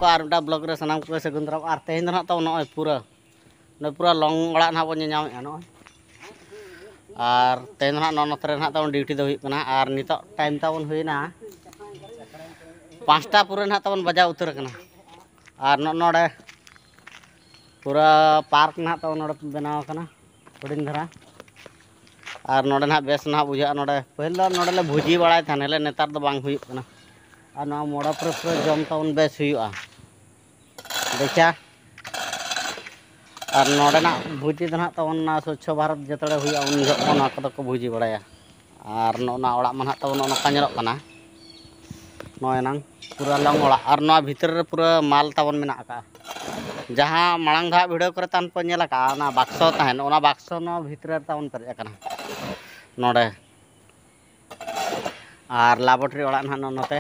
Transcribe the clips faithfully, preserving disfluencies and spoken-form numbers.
ᱠᱚ ᱟᱨ ᱢᱤᱫᱴᱟᱝ ᱵᱞᱚᱜᱽ ᱨᱮ ᱥᱟᱱᱟᱢ ᱠᱚᱜᱮ ᱥᱟᱹᱜᱩᱱ ᱫᱟᱨᱟᱢ᱾ ᱟᱨ ᱛᱮᱦᱮᱧ ᱫᱚ ᱱᱟᱦᱟᱜ ᱛᱟᱵᱚᱱ ᱱᱚᱜᱼᱚᱭ ᱯᱩᱨᱟᱹ, ᱱᱚᱜᱼᱚᱭ ᱯᱩᱨᱟᱹ ᱞᱚᱝ ᱚᱲᱟᱜ ᱱᱟᱦᱟᱜ ᱵᱚᱱ ᱧᱮᱧᱟᱢᱮᱫᱼᱟ ᱱᱚᱜᱼᱚᱭ᱾ ᱟᱨ ᱛᱮᱦᱮᱧ ᱫᱚ ᱱᱟᱦᱟᱜ ᱱᱚᱜᱼᱚ ᱱᱚᱛᱮ ᱨᱮ ᱱᱟᱦᱟᱜ ᱛᱟᱵᱚᱱ ᱰᱤᱭᱩᱴᱤ ᱫᱚ ᱦᱩᱭᱩᱜ ᱠᱟᱱᱟ᱾ ᱟᱨ ᱱᱤᱛᱚᱜ ᱴᱟᱭᱤᱢ ᱛᱟᱵᱚᱱ ᱦᱩᱭᱱᱟ ᱯᱟᱸᱪᱴᱟ ᱯᱩᱨᱟᱹ ᱱᱟᱦᱟᱜ ᱛᱟᱵᱚᱱ ᱵᱟᱡᱟᱣ ᱩᱛᱟᱹᱨ ᱟᱠᱟᱱᱟ᱾ ᱟᱨ ᱱᱚᱜᱼᱚ ᱱᱚᱰᱮ ᱯᱩᱨᱟᱹ ᱯᱟᱨᱠ ᱱᱟᱦᱟᱜ ᱛᱟᱵᱚᱱ ᱱᱚᱰᱮ ᱵᱮᱱᱟᱣ ᱟᱠᱟᱱᱟ ᱦᱩᱰᱤᱧ ᱫᱷᱟᱨᱟ᱾ ᱟᱨ ᱱᱚᱰᱮ ᱱᱟᱦᱟᱜ ᱵᱮᱥ ᱱᱟᱦᱟᱜ ᱵᱩᱡᱷᱟᱹᱜᱼᱟ᱾ ᱱᱚᱰᱮ ᱯᱟᱹᱦᱤᱞ ᱫᱚ ᱱᱚᱰᱮ ᱞᱮ ᱵᱷᱩᱡᱤ ᱵᱟᱲᱟᱭ ᱛᱟᱦᱮᱱ, ᱦᱮᱞᱮ ᱱᱮᱛᱟᱨ ᱫᱚ ᱵᱟᱝ ᱦᱩᱭᱩᱜ ᱠᱟᱱᱟ᱾ ᱟᱨ ᱱᱚᱣᱟ ᱢᱚᱲᱟ ᱯᱩᱨᱟᱹ ᱯᱩᱨᱟᱹ ᱡᱚᱢ ᱛᱟᱵᱚᱱ ᱵᱮᱥ ᱦᱩᱭᱩᱜᱼᱟ᱾ ᱫᱮᱠᱷᱟ᱾ ᱟᱨ ᱱᱚᱰᱮᱱᱟᱜ ᱵᱷᱩᱡᱤ ᱫᱚ ᱱᱟᱦᱟᱜ ᱛᱟᱵᱚᱱ ᱚᱱᱟ ᱥᱚᱪᱪᱷᱚ ᱵᱷᱟᱨᱚᱛ ᱡᱚᱛᱚ ᱦᱩᱭᱩᱜᱼᱟ, ᱩᱱ ᱡᱚᱦᱚᱜ ᱱᱚᱣᱟ ᱠᱚᱫᱚ ᱠᱚ ᱵᱷᱩᱡᱤ ᱵᱟᱲᱟᱭᱟ᱾ ᱟᱨ ᱱᱚᱜᱼᱚ ᱱᱚᱣᱟ ᱚᱲᱟᱜ ᱢᱟ ᱱᱟᱦᱟᱜ ᱛᱟᱵᱚᱱ ᱱᱚᱜᱼᱚ ᱱᱚᱝᱠᱟ ᱧᱮᱞᱚᱜ ᱠᱟᱱᱟ᱾ ᱱᱚᱜᱼᱚᱭ ᱱᱟᱝ ᱯᱩᱨᱟᱹ ᱞᱚᱝ ᱚᱲᱟᱜ, ᱟᱨ ᱱᱚᱣᱟ ᱵᱷᱤᱛᱨᱤ ᱨᱮ ᱯᱩᱨᱟᱹ ᱢᱟᱞ ᱛᱟᱵᱚᱱ ᱢᱮᱱᱟᱜ ᱟᱠᱟᱫᱼᱟ᱾ ᱡᱟᱦᱟᱸ ᱢᱟᱲᱟᱝ ᱫᱷᱟᱣ ᱵᱷᱤᱰᱤᱭᱳ ᱠᱚᱨᱮ ᱛᱟᱦᱮᱱ ᱯᱮ ᱧᱮᱞ ᱟᱠᱟᱫᱼᱟ, ᱚᱱᱟ ᱵᱟᱠᱥᱚ ᱛᱟᱦᱮᱱ, ᱚᱱᱟ ᱵᱟᱠᱥᱚ ᱱᱚᱣᱟ ᱵᱷᱤᱛᱨᱤ ᱨᱮ ᱛᱟᱵᱚᱱ ᱯᱮᱨᱮᱡ ᱟᱠᱟᱱᱟ ᱱᱚᱰᱮ᱾ ᱟᱨ ᱞᱟᱵᱚᱴᱨᱤ ᱚᱲᱟᱜ ᱱᱟᱦᱟᱜ ᱱᱚᱜᱼᱚ ᱱᱚᱛᱮ,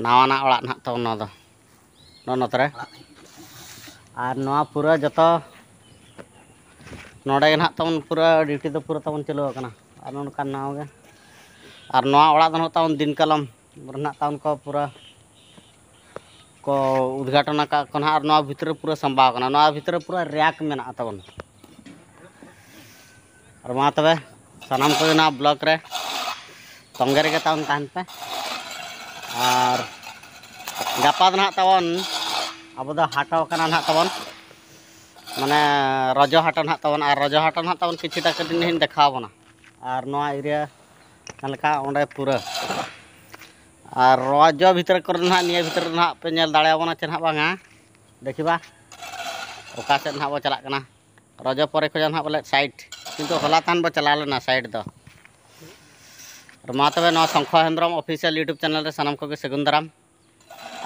ᱱᱟᱣᱟᱱᱟᱜ ᱚᱲᱟᱜ ᱱᱟᱦᱟᱜ ᱛᱟᱵᱚᱱ ᱱᱚᱣᱟ ᱫᱚ, ᱱᱚᱜᱼᱚ ᱱᱚᱛᱮ ᱨᱮ᱾ ᱟᱨ ᱱᱚᱣᱟ ᱯᱩᱨᱟᱹ ᱡᱚᱛᱚ ᱱᱚᱰᱮ ᱜᱮ ᱱᱟᱦᱟᱜ ᱛᱟᱵᱚᱱ ᱯᱩᱨᱟᱹ ᱰᱤᱭᱩᱴᱤ ᱫᱚ ᱯᱩᱨᱟᱹ ᱛᱟᱵᱚᱱ ᱪᱟᱹᱞᱩ ᱟᱠᱟᱱᱟ᱾ ᱟᱨ ᱱᱚᱝᱠᱟ ᱱᱟᱣᱟ ᱜᱮ, ᱟᱨ ᱱᱚᱣᱟ ᱚᱲᱟᱜ ᱫᱚ ᱱᱟᱦᱟᱜ ᱛᱟᱵᱚᱱ ᱫᱤᱱ ᱠᱟᱞᱚᱢ ᱨᱮᱱᱟᱜ ᱛᱟᱵᱚᱱ ᱠᱚ ᱯᱩᱨᱟᱹ ᱠᱚ ᱩᱫᱽᱜᱷᱟᱴᱚᱱ ᱟᱠᱟᱫ ᱠᱚ ᱱᱟᱦᱟᱜ᱾ ᱟᱨ ᱱᱚᱣᱟ ᱵᱷᱤᱛᱨᱤ ᱯᱩᱨᱟᱹ ᱥᱟᱢᱵᱟᱣ ᱟᱠᱟᱱᱟ, ᱱᱚᱣᱟ ᱵᱷᱤᱛᱨᱤ ᱯᱩᱨᱟᱹ ᱨᱮᱠ ᱢᱮᱱᱟᱜᱼᱟ ᱛᱟᱵᱚᱱ᱾ ᱟᱨ ᱢᱟ ᱛᱚᱵᱮ ᱥᱟᱱᱟᱢ ᱠᱚᱜᱮ ᱱᱚᱣᱟ ᱵᱞᱚᱜᱽ ᱨᱮ ᱛᱚᱸᱜᱮ ᱨᱮᱜᱮ ᱛᱟᱵᱚᱱ ᱛᱟᱦᱮᱱ ᱯᱮ᱾ ᱟᱨ ᱜᱟᱯᱟ ᱫᱚ ᱱᱟᱦᱟᱜ ᱛᱟᱵᱚᱱ ᱟᱵᱚ ᱫᱚ ᱦᱟᱴᱚ ᱠᱟᱱᱟ ᱱᱟᱦᱟᱜ ᱛᱟᱵᱚᱱ, ᱢᱟᱱᱮ ᱨᱚᱡᱚ ᱦᱟᱴᱚ ᱱᱟᱦᱟᱜ ᱛᱟᱵᱚᱱ᱾ ᱟᱨ ᱨᱚᱡᱚ ᱦᱟᱴᱚ ᱱᱟᱦᱟᱜ ᱛᱟᱵᱚᱱ ᱠᱤᱪᱷᱩᱴᱟ ᱠᱟᱹᱴᱤᱡ ᱞᱤᱧ ᱫᱮᱠᱷᱟᱣ ᱟᱵᱚᱱᱟ᱾ ᱟᱨ ᱱᱚᱣᱟ ᱮᱨᱤᱭᱟ ᱡᱟᱦᱟᱸ ᱞᱮᱠᱟ ᱚᱸᱰᱮ ᱯᱩᱨᱟᱹ, ᱟᱨ ᱨᱚᱡᱚ ᱵᱷᱤᱛᱨᱤ ᱠᱚᱨᱮ ᱱᱟᱦᱟᱜ, ᱱᱤᱭᱟᱹ ᱵᱷᱤᱛᱨᱤ ᱨᱮ ᱱᱟᱦᱟᱜ ᱯᱮ ᱧᱮᱞ ᱫᱟᱲᱮᱭᱟᱵᱚᱱᱟ ᱪᱮ ᱱᱟᱦᱟᱜ ᱵᱟᱝᱟ? ᱫᱮᱠᱷᱤᱵᱟ ᱚᱠᱟ ᱥᱮᱫ ᱱᱟᱦᱟᱜ ᱵᱚ ᱪᱟᱞᱟᱜ ᱠᱟᱱᱟ᱾ ᱨᱚᱡᱚ ᱯᱚᱨᱮ ᱠᱷᱚᱱᱟᱜ ᱱᱟᱦᱟᱜ ᱵᱚᱞᱮ ᱥᱟᱭᱤᱰ, ᱠᱤᱱᱛᱩ ᱦᱚᱞᱟ ᱛᱟᱦᱮᱱ ᱵᱚ ᱪᱟᱞᱟᱣ ᱞᱮᱱᱟ ᱥᱟᱭᱤᱰ ᱫᱚ᱾ ᱟᱨ ᱢᱟ ᱛᱚᱵᱮ ᱱᱚᱣᱟ ᱥᱚᱝᱠᱷᱚ ᱦᱮᱢᱵᱨᱚᱢ ᱚᱯᱷᱤᱥᱤᱭᱟᱞ ᱭᱩᱴᱩᱵᱽ ᱪᱮᱱᱮᱞ ᱨᱮ ᱥᱟᱱᱟᱢ ᱠᱚᱜᱮ ᱥᱟᱹᱜᱩᱱ ᱫᱟᱨᱟᱢ᱾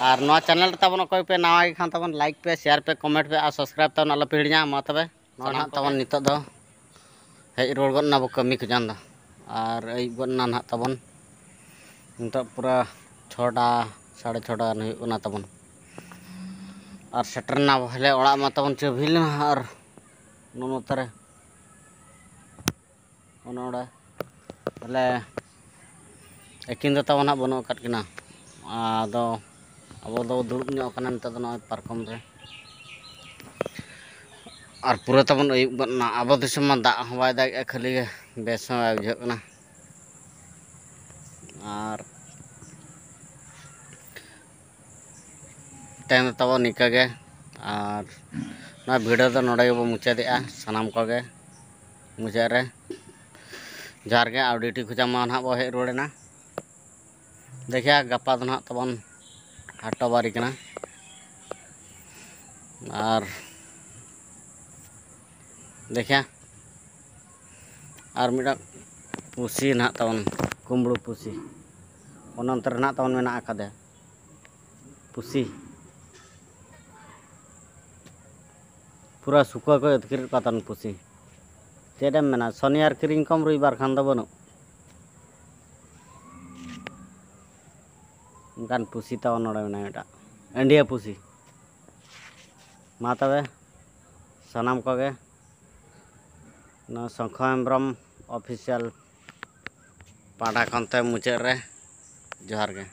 ᱟᱨ ᱱᱚᱣᱟ ᱪᱮᱱᱮᱞ ᱨᱮ ᱛᱟᱵᱚᱱ ᱚᱠᱚᱭ ᱯᱮ ᱱᱟᱣᱟ ᱜᱮ ᱠᱷᱟᱱ ᱛᱟᱵᱚᱱ ᱞᱟᱭᱤᱠ ᱯᱮ, ᱥᱮᱭᱟᱨ ᱯᱮ, ᱠᱚᱢᱮᱱᱴ ᱯᱮ ᱟᱨ ᱥᱟᱵᱥᱠᱨᱟᱭᱤᱵᱽ ᱛᱟᱵᱚᱱ ᱟᱞᱚ ᱯᱮ ᱦᱤᱲᱤᱧᱟ᱾ ᱢᱟ ᱛᱚᱵᱮ ᱱᱚᱣᱟ ᱱᱟᱦᱟᱜ ᱛᱟᱵᱚᱱ ᱱᱤᱛᱚᱜ ᱫᱚ ᱦᱮᱡ ᱨᱩᱣᱟᱹᱲ ᱜᱚᱫ ᱮᱱᱟ ᱵᱚ ᱠᱟᱹᱢᱤ ᱠᱷᱚᱱᱟᱜ ᱫᱚ᱾ ᱟᱨ ᱟᱹᱭᱩᱵ ᱜᱚᱫ ᱮᱱᱟ ᱱᱟᱦᱟᱜ ᱛᱟᱵᱚᱱ᱾ ᱱᱤᱛᱚᱜ ᱯᱩᱨᱟᱹ ᱪᱷᱚᱴᱟ, ᱥᱟᱲᱮ ᱪᱷᱚᱴᱟ ᱜᱟᱱ ᱦᱩᱭᱩᱜ ᱠᱟᱱᱟ ᱛᱟᱵᱚᱱ᱾ ᱟᱨ ᱥᱮᱴᱮᱨ ᱮᱱᱟ ᱵᱚ ᱦᱮᱞᱮ ᱚᱲᱟᱜ ᱢᱟ ᱛᱟᱵᱚᱱ ᱪᱟᱹᱵᱷᱤ ᱞᱮᱱᱟ᱾ ᱟᱨ ᱱᱚᱜᱼᱚ ᱱᱚᱛᱮ ᱨᱮ ᱚᱱᱮ ᱚᱸᱰᱮ ᱵᱚᱞᱮ ᱟᱹᱠᱤᱱ ᱫᱚ ᱛᱟᱵᱚᱱ ᱦᱟᱸᱜ ᱵᱟᱹᱱᱩᱜ ᱟᱠᱟᱫ ᱠᱤᱱᱟ᱾ ᱟᱫᱚ ᱟᱵᱚ ᱫᱚ ᱫᱩᱲᱩᱵ ᱧᱚᱜ ᱠᱟᱱᱟ ᱱᱤᱛᱚᱜ ᱫᱚ ᱱᱚᱜᱼᱚᱭ ᱯᱟᱨᱠᱚᱢ ᱨᱮ᱾ ᱟᱨ ᱯᱩᱨᱟᱹ ᱛᱟᱵᱚᱱ ᱟᱹᱭᱩᱵ ᱜᱚᱫ ᱮᱱᱟ᱾ ᱟᱵᱚ ᱫᱤᱥᱚᱢ ᱢᱟ ᱫᱟᱜ ᱦᱚᱸ ᱵᱟᱭ ᱫᱟᱜᱮᱜᱼᱟ, ᱠᱷᱟᱹᱞᱤ ᱜᱮ ᱵᱮᱥ ᱦᱚᱸ ᱵᱟᱭ ᱵᱩᱡᱷᱟᱹᱜ ᱠᱟᱱᱟ᱾ ᱟᱨ ᱛᱮᱦᱮᱧ ᱫᱚ ᱛᱟᱵᱚᱱ ᱱᱤᱝᱠᱟᱹ ᱜᱮ᱾ ᱟᱨ ᱱᱚᱣᱟ video ᱫᱚ ᱱᱚᱰᱮ ᱜᱮᱵᱚ ᱢᱩᱪᱟᱹᱫᱮᱜᱼᱟ᱾ ᱥᱟᱱᱟᱢ ᱠᱚᱜᱮ ᱢᱩᱪᱟᱹᱫ ᱨᱮ ᱡᱚᱦᱟᱨ ᱜᱮ᱾ ᱟᱨ duty ᱠᱷᱚᱱᱟᱜ ᱢᱟ ᱱᱟᱦᱟᱜ ᱵᱚ ᱦᱮᱡ ᱨᱩᱣᱟᱹᱲᱮᱱᱟ᱾ ᱫᱮᱠᱷᱤᱭᱟ, ᱜᱟᱯᱟ ᱫᱚ ᱱᱟᱦᱟᱜ ᱛᱟᱵᱚᱱ ᱦᱟᱴ ᱵᱟᱨᱤ ᱠᱟᱱᱟ᱾ ᱟᱨ ᱫᱮᱠᱷᱤᱭᱟ, ᱟᱨ ᱢᱤᱫᱴᱟᱝ ᱯᱩᱥᱤ ᱱᱟᱦᱟᱜ ᱛᱟᱵᱚᱱ, ᱠᱩᱢᱵᱽᱲᱩ ᱯᱩᱥᱤ᱾ ᱚᱱᱮ ᱚᱱᱛᱮ ᱨᱮ ᱱᱟᱦᱟᱜ ᱛᱟᱵᱚᱱ ᱢᱮᱱᱟᱜ ᱟᱠᱟᱫᱮ ᱯᱩᱥᱤ᱾ ᱯᱩᱨᱟᱹ ᱥᱩᱠᱟᱹ ᱠᱚ ᱟᱹᱛᱠᱤᱨᱮᱫ ᱠᱚᱣᱟ ᱛᱟᱵᱚᱱ ᱯᱩᱥᱤ᱾ ᱪᱮᱫ ᱮᱢ ᱢᱮᱱᱟ, ᱥᱚᱱᱤ ᱟᱨ ᱠᱤᱨᱤᱧ ᱠᱚᱢ, ᱨᱚᱵᱤᱵᱟᱨ ᱠᱷᱟᱱ ᱫᱚ ᱵᱟᱹᱱᱩᱜ᱾ ᱚᱱᱠᱟᱱ ᱯᱩᱥᱤ ᱛᱟᱵᱚᱱ ᱱᱚᱰᱮ ᱢᱮᱱᱟᱭᱟ, ᱢᱤᱫᱴᱟᱝ ᱟᱹᱰᱷᱤᱭᱟᱹ ᱯᱩᱥᱤ᱾ ᱢᱟ ᱛᱚᱵᱮ, ᱥᱟᱱᱟᱢ ᱠᱚᱜᱮ ᱱᱚᱣᱟ ᱥᱚᱝᱠᱷᱚ ᱦᱮᱢᱵᱨᱚᱢ official ᱯᱟᱦᱴᱟ ᱠᱷᱚᱱ ᱛᱮ ᱢᱩᱪᱟᱹᱫ ᱨᱮ ᱡᱚᱦᱟᱨ ᱜᱮ᱾